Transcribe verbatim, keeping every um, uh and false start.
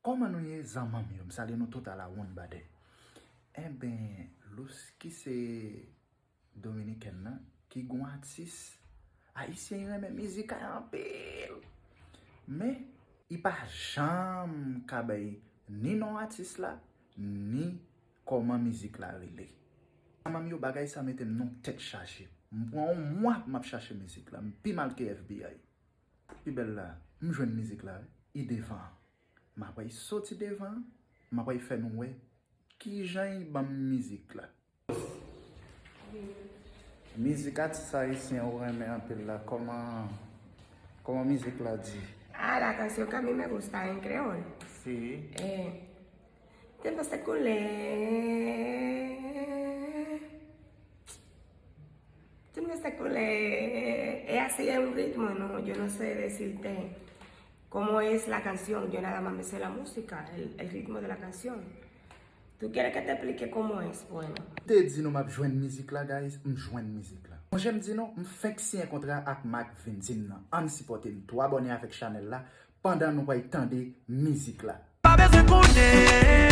Kòman nou ye zanmanm yo? M salye nou tout a la one body. Enben, Lous ki se dominikèn nan, ki gon atis ayisyen, li renmen mizik a anpil. Men, li pa janm ka bay ni non atis la, ni kòman mizik la rele. Zanmanm yo, bagay sa mete m nan tèt chaje. M pran yon mwa m ap chache mizik la, m pi mal ke F B I. Pi bèl la, m jwenn mizik la, wi, li devan. M ap soti devan, m ap fè nou wè kijan li ban m mizik la. Mizik atis ayisyen ou renmen anpil la, kòman, kòman mizik la di? Ah, la canción que a mí me gusta en creol. Si. Eh, tengo ese culé. Tengo ese culé. Es así, es un ritmo, no, yo no sé decirte cómo es la canción, yo nada más me sé la música, el, el ritmo de la canción. ¿Tú quieres que te explique cómo es? Bueno. Te di nou m ap jwenn mizik la, guys, m jwenn mizik la. Sonje m di nou, m fenk siyen kontra ak Mac Vindim nan. Ann sipòte m tou, abòne avèk chanèl la pandan nou pral tande mizik la. Pa bezwen konnen.